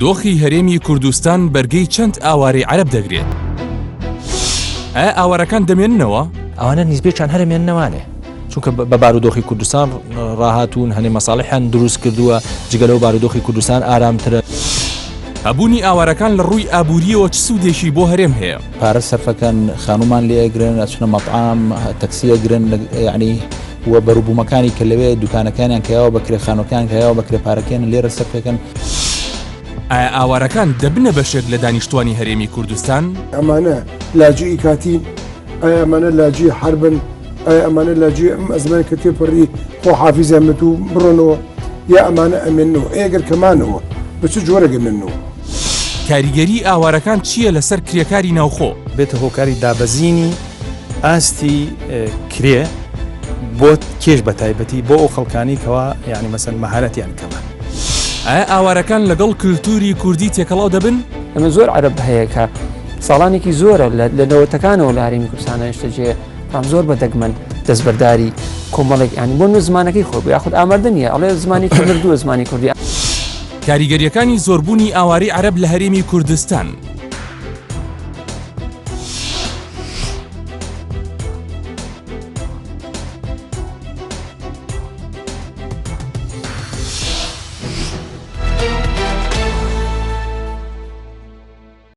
دۆخی هەرێمی کوردستان بەرگەی چەند ئاوارەی عەرەب دەگرێت؟ ئایا ئاوارەکان دەمێننەوە؟ ئەوانە نیزبێکیان هەر ئەمێننەوانێ چونکە بە بارودۆخی کوردستان ڕاهاتوون هەنێ مەساڵحیان دروست کردووە جگە لەو بارودۆخی کوردستان ئارامترە. هەبوونی ئاوارەکان لە ڕووی ئابوورییەوە چ سوودێکی بۆ هەرێم هەیە؟ پارە سەرفەکەن خانوومان لێ ئەگرن ئەچنە مەتعام تەکسی ئەگرن یعنی و بەروبوومەکانی کە لەوێ دوکانەکانیان کەیاوە بەکرێ خانوەکان کەیاوە بەکرێ پارەکەیان لێرە سەرفەکەن. ئایا ئاوارەکان دەبنە بەشێک لە دانیشتوانی هەرێمی کوردستان؟ ئەمانە لاجیئی کاتین؟ ئایا ئەمانە لاجیئی حەربن؟ ئایا ئەمانە لاجیئی ئەم ئەزمەیە کە تێپەڕی خۆ حافیزیان بێت و بڕۆنەوە یا ئەمانە ئەمێننەوە؟ ئەی ئەگەر کە مانەوە بە چ جۆرێک ئەمێننەوە؟ کاریگەری ئاوارەکان چییە لەسەر کرێکاری ناوخۆ؟ بێتە هۆکاری دابەزینی ئاستی کرێ بۆ کێش بە تایبەتی بۆ ئەو خەڵکانی کەوا یعنی مەسەن مەهارەتیان کەمە. ئایا ئاوارەکان لەگەڵ کلتوری کوردی تێکەڵاو دەبن؟ ئەمە زۆر عەرەب هەیە کە ساڵانێکی زۆرە لە نەوەتەکانەوە لە هەرێمی کوردستانە نیشتەجێ بەڵام زۆر بە دەگمەن دەستبەرداری کۆمەڵێک ینی بۆ نوێ زمانەکەی خۆ یاخود ئامادە نییە ئەڵێ زمانێکی مردووە زمانی کوردی. کاریگەریەکانی زۆربوونی ئاوارەی عەرەب لە هەرێمی کوردستان.